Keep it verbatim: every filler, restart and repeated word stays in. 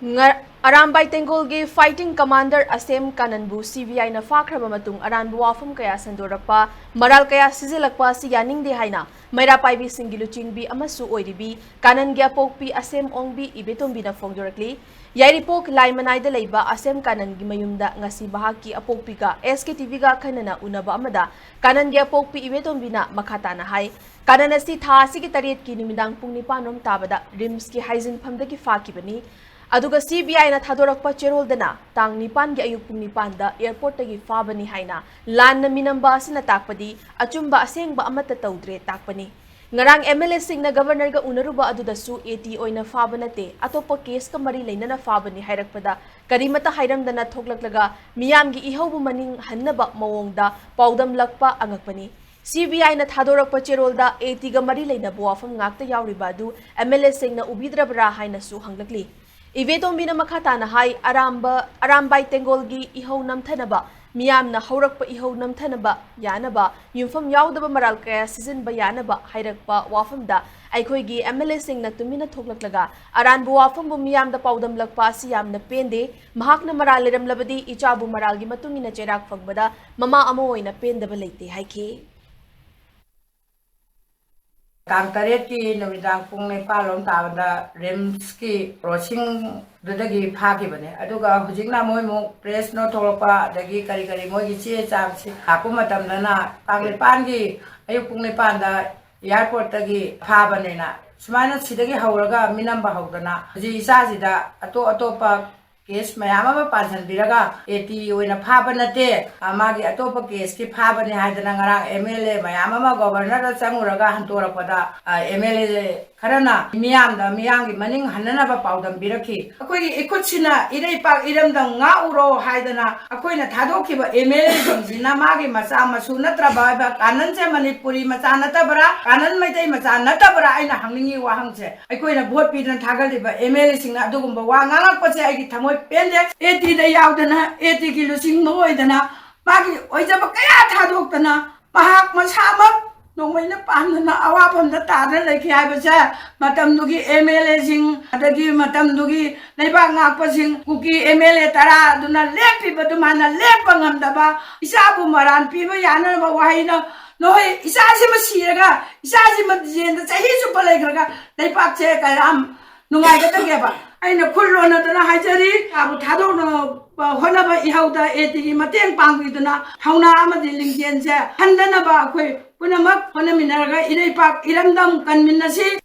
ꯉ-, Arambai ꯇꯦꯡꯒꯣꯜꯒꯤ fighting commander ꯑꯁꯦꯝ ꯀꯥꯅꯟꯕꯨ C B I ꯅ ꯐꯥꯈ꯭ꯔꯕ ꯃꯇꯨꯡ ꯑꯔꯥꯟꯕ ꯋꯥꯐꯝ ꯀꯌꯥ ꯁꯟꯗꯣꯔꯛꯄ, ꯃꯔꯥꯜ ꯀꯌꯥ ꯁꯤꯖꯤꯜꯂꯛꯄ ꯑꯁꯤ ꯌꯥꯅꯤꯡꯗꯦ ꯍꯥꯏꯅ ꯃꯩꯔꯥ ꯄꯥꯏꯕꯤꯁꯤꯡꯒꯤ ꯂꯨꯆꯤꯡꯕꯤ ꯑꯃꯁꯨ ꯑꯣꯏꯔꯤꯕꯤ ꯀꯥꯅꯟꯒꯤ ꯑꯄꯣꯛꯄꯤ ꯑꯁꯦꯝ ꯑꯣꯡꯕꯤ ꯏꯕꯦꯇꯣꯝꯕꯤꯅ ꯐꯣꯡꯗꯣꯔꯛꯂꯤ꯫ ꯌꯥꯏꯔꯤꯄꯣꯛ ꯂꯥꯏꯃꯅꯥꯏꯗ ꯂꯩꯕ ꯑꯁꯦꯝ ꯀꯥꯅꯟꯒꯤ ꯃꯌꯨꯝꯗ ꯉꯁꯤ ꯃꯍꯥꯛꯀꯤ ꯑꯄꯣꯛꯄꯤꯒ S K T V ꯒ ꯑꯈꯟꯅꯅ ꯎꯅꯕ ꯑꯃꯗ ꯀꯥꯅꯟꯒꯤ ꯑꯄꯣꯛꯄꯤ ꯏꯕꯦꯇꯣꯝꯕꯤꯅ ꯃꯈꯥ ꯇꯥꯅ ꯍꯥꯏ, ꯀꯥꯅꯟ ꯑꯁꯤ ꯊꯥ ꯑꯁꯤꯒꯤ ꯇꯔꯦꯠꯀꯤ ꯅꯨꯃꯤꯗꯥꯡ ꯄꯨꯡ ꯅꯤꯄꯥꯟ ꯔꯣꯝ ꯇꯥꯕꯗ ꯔꯤꯝꯁꯀꯤ ꯍꯥꯏꯖꯤꯟꯐꯝꯗꯒꯤ ꯐꯥꯈꯤꯕꯅꯤ꯫ ꯑꯗꯨꯒ C B I ꯅ ꯊꯥꯗꯣꯔꯛꯄ ꯆꯦꯔꯣꯜꯗꯅ ꯇꯥꯡ ꯅꯤꯄꯥꯟꯒꯤ ꯑꯌꯨꯛ ꯄꯨꯡ ꯅꯤꯄꯥꯟꯗ airport ꯇꯒꯤ ꯐꯥꯕꯅꯤ ꯍꯥꯏꯅ ꯂꯥꯟꯅ ꯃꯤꯅꯝꯕ ꯑꯁꯤꯅ ꯇꯥꯛꯄꯗꯤ ꯑꯆꯨꯝꯕ ꯑꯁꯦꯡꯕ ꯑꯃꯠꯇ ꯇꯧꯗ꯭ꯔꯦ ꯇꯥꯛꯄꯅꯤ꯫ ꯉꯔꯥꯡ M L A ꯁꯤꯡꯅ Governor ꯒ ꯎꯅꯔꯨꯕ ꯑꯗꯨꯗꯁꯨ A T ꯑꯣꯏꯅ ꯐꯥꯕ ꯅꯠꯇꯦ, ꯑꯇꯣꯞꯄ case ꯀ ꯃꯔꯤ ꯂꯩꯅꯅ ꯐꯥꯕꯅꯤ ꯍꯥꯏꯔꯛꯄꯗ ꯀꯔꯤꯃꯠꯇ ꯍꯥꯏꯔꯝꯗꯅ ꯊꯣꯛꯂꯛꯂꯒ ꯃꯤꯌꯥꯝꯒꯤ ꯏꯍꯧꯕꯨ ꯃꯅꯤꯡ ꯍꯟꯅꯕ ꯃꯑꯣꯡꯗ ꯄꯥꯎꯗꯝꯂꯛꯄ ꯑꯉꯛꯄꯅꯤ꯫ C B I ꯅ ꯊꯥꯗꯣꯔꯛꯄ ꯆꯦꯔꯣꯜꯗ A T ꯒ ꯃꯔꯤ ꯂꯩꯅꯕ ꯋꯥꯐꯝ ꯉꯥꯛꯇ ꯌꯥꯎꯔꯤꯕ ꯑꯗꯨ M L A ꯁꯤꯡꯅ ꯎꯕꯤꯗ꯭ꯔꯕ꯭ꯔꯥ ꯍꯥꯏꯅꯁꯨ ꯍꯪꯂꯛꯂꯤ꯫ ꯏꯕꯦꯇꯣꯝꯕꯤꯅ ꯃꯈꯥ ꯇꯥꯅ ꯍꯥꯏ, ꯑꯔꯥꯝꯕ, ꯑꯔꯥꯝꯕꯥꯏ ꯇꯦꯡꯒꯣꯜꯒꯤ ꯏꯍꯧ ꯅꯝꯊꯅꯕ, ꯃꯤꯌꯥꯝꯅ ꯍꯧꯔꯛꯄ ꯏꯍꯧ ꯅꯝꯊꯅꯕ ꯌꯥꯅꯕ, ꯌꯨꯝꯐꯝ ꯌꯥꯎꯗꯕ ꯃꯔꯥꯜ ꯀꯌꯥ ꯁꯤꯖꯤꯟꯕ ꯌꯥꯅꯕ ꯍꯥꯏꯔꯛꯄ ꯋꯥꯐꯝꯗ ꯑꯩꯈꯣꯏꯒꯤ M L A ꯁꯤꯡꯅ ꯇꯨꯃꯤꯟꯅ ꯊꯣꯛꯂꯛꯂꯒ ꯑꯔꯥꯟꯕ ꯋꯥꯐꯝꯕꯨ ꯃꯤꯌꯥꯝꯗ ꯄꯥꯎꯗꯝꯂꯛꯄ ꯑꯁꯤ ꯌꯥꯝꯅ ꯄꯦꯟꯗꯦ꯫ ꯃꯍꯥꯛꯅ ꯃꯔꯥꯜ ꯂꯩꯔꯝꯂꯕꯗꯤ ꯏꯆꯥꯕꯨ ꯃꯔꯥꯜꯒꯤ ꯃꯇꯨꯡ ꯏꯟꯅ ꯆꯩꯔꯥꯛ ꯐꯪꯕꯗ ꯃꯃꯥ ꯑꯃ ꯑꯣꯏꯅ ꯄꯦꯟꯗꯕ ꯂꯩꯇꯦ ꯍꯥꯏꯈꯤ꯫ ꯇꯥꯡ ꯇꯔꯦꯠꯀꯤ ꯅꯨꯃꯤꯗꯥꯡ ꯄꯨꯡ ꯅꯤꯄꯥꯜ ꯂꯣꯝ ꯇꯥꯕꯗ ꯔꯤꯝꯁꯀꯤ ꯀ꯭ꯔꯣꯁꯤꯡꯗꯨꯗꯒꯤ ꯐꯥꯈꯤꯕꯅꯦ꯫ ꯑꯗꯨꯒ ꯍꯧꯖꯤꯛꯅ ꯃꯣꯏꯃꯨꯛ press note ꯊꯣꯛꯂꯛꯄ, ꯑꯗꯒꯤ ꯀꯔꯤ ꯀꯔꯤ ꯃꯣꯏꯒꯤ ꯆꯦ ꯆꯥꯡꯁꯤ ꯂꯥꯛꯄ ꯃꯇꯝꯗꯅ ꯇꯥꯡ ꯅꯤꯄꯥꯟꯒꯤ ꯑꯌꯨꯛ ꯄꯨꯡ ꯅꯤꯄꯥꯟꯗ airport ꯇꯒꯤ ꯐꯥꯕꯅꯦꯅ, ꯁꯨꯃꯥꯏꯅ ꯁꯤꯗꯒꯤ ꯍꯧꯔꯒ ꯃꯤꯅꯝꯕ ꯍꯧꯗꯅ ꯍꯧꯖꯤꯛ ꯏꯆꯥꯁꯤꯗ ꯑꯇꯣꯞ ꯑꯇꯣꯞꯄ case ꯃꯌꯥꯝ ꯑꯃ ꯄꯥꯟꯁꯤꯟꯕꯤꯔꯒ A T ꯑꯣꯏꯅ ꯐꯥꯕ ꯅꯠꯇꯦ, ꯑ, ꯃꯥꯒꯤ ꯑꯇꯣꯞꯄ case ꯀꯤ ꯐꯥꯕꯅꯦ ꯍꯥꯏꯗꯅ ꯉꯔꯥꯡ M L A ꯃꯌꯥꯝ ꯑꯃ Governor ꯗ ꯆꯪꯉꯨꯔꯒ ꯍꯟꯇꯣꯔꯛꯄꯗ, ꯑ, M L A ꯈꯔꯅ ꯃꯤꯌꯥꯝꯗ, ꯃꯤꯌꯥꯝꯒꯤ ꯃꯅꯤꯡ ꯍꯟꯅꯅꯕ ꯄꯥꯎꯗꯝꯕꯤꯔꯛꯈꯤ꯫ ꯑꯩꯈꯣꯏꯒꯤ ꯏꯈꯨꯠꯁꯤꯅ ꯏꯔꯩꯄꯥꯛ ꯏꯔꯝꯗꯝ ꯉꯥꯛꯎꯔꯣ ꯍꯥꯏꯗꯅ ꯑꯩꯈꯣꯏꯅ ꯊꯥꯗꯣꯛꯈꯤꯕ M L A ꯁꯤꯡꯁꯤꯅ ꯃꯥꯒꯤ ꯃꯆꯥ ꯃꯁꯨ ꯅꯠꯇ꯭ꯔꯕ ꯍꯥꯏꯕ, ꯀꯥꯅꯟꯁꯦ ꯃꯅꯤꯄꯨꯔꯤ ꯃꯆꯥ ꯅꯠꯇꯕ꯭ꯔꯥ, ꯀꯥꯅꯟ ꯃꯩꯇꯩ ꯃꯆꯥ ꯅꯠꯇꯕ꯭ꯔꯥ? ꯑꯩꯅ ꯍꯪꯅꯤꯡꯉꯤ ꯋꯥꯍꯪꯁꯦ꯫ ꯑꯩꯈꯣꯏꯅ vote ꯄꯤꯗꯅ ꯊꯥꯒꯠꯂꯤꯕ M L A ꯁꯤꯡꯅ ꯑꯗꯨꯒꯨꯝꯕ ꯋꯥ ꯉꯥꯡꯉꯛꯄꯁꯦ ꯑꯩꯒꯤ ꯊꯃꯣꯏ ꯄꯦꯟꯗꯦ꯫ A T ꯗ ꯌꯥꯎꯗꯅ, A T ꯒꯤ ꯂꯨꯆꯤꯡꯕ ꯑꯣꯏꯗꯅ, ꯃꯥꯒꯤ ꯑꯣꯏꯖꯕ ꯀꯌꯥ ꯊꯥꯗꯣꯛꯇꯅ, ꯃꯍꯥꯛ ꯃꯁꯥꯃꯛ ꯅꯣꯡꯃꯩꯅ ꯄꯥꯟꯗꯅ ꯑꯋꯥꯐꯝꯗ ꯇꯥꯗꯅ ꯂꯩꯈꯤ ꯍꯥꯏꯕꯁꯦ ꯃꯇꯝꯗꯨꯒꯤ ꯑꯦꯝ ꯑꯦꯜ ꯑꯦꯁꯤꯡ, ꯑꯗꯒꯤ ꯃꯇꯝꯗꯨꯒꯤ ꯂꯩꯕꯥꯛ ꯉꯥꯛꯄꯁꯤꯡ, ꯀꯨꯀꯤ ꯑꯦꯝ ꯑꯦꯜ ꯑꯦ ꯇꯔꯥ ꯑꯗꯨꯅ ꯂꯦꯞꯄꯤꯕ ꯑꯗꯨꯃꯥꯏꯅ ꯂꯦꯞꯄ ꯉꯝꯗꯕ, ꯏꯆꯥꯕꯨ ꯃꯔꯥꯜ ꯄꯤꯕ ꯌꯥꯅꯅꯕ ꯋꯥꯍꯩꯅ, ꯅꯈꯣꯏ ꯏꯆꯥꯁꯤꯃ ꯁꯤꯔꯒ ꯏꯆꯥꯁꯤꯃ ꯖꯦꯜꯗ ꯆꯍꯤ ꯆꯨꯞꯄ ꯂꯩꯈ꯭ꯔꯒ ꯂꯩꯄꯥꯛꯁꯦ ꯀꯌꯥꯝ ꯅꯨꯡꯉꯥꯏꯒꯗꯒꯦꯕ? ꯑꯩꯅ ꯈꯨꯜ ꯂꯣꯟꯅꯗꯅ ꯍꯥꯏꯖꯔꯤ, ꯏꯆꯥꯕꯨ ꯊꯥꯗꯣꯛꯅꯕ ꯍꯣꯠꯅꯕ ꯏꯍꯧꯗ ꯑꯦ ꯇꯤꯒꯤ ꯃꯇꯦꯡ ꯄꯥꯡꯕꯤꯗꯨꯅ ꯊꯧꯅꯥ ꯑꯃꯗꯤ ꯂꯤꯡꯖꯦꯜꯁꯦ ꯍꯟꯗꯅꯕ ꯑꯩꯈꯣꯏ ꯄꯨꯝꯅꯃꯛ ꯍꯣꯠꯅꯃꯤꯟꯅꯔꯒ ꯏꯔꯩꯄꯥꯛ ꯏꯔꯝꯗꯝ ꯀꯟꯃꯤꯟꯅꯁꯤ꯫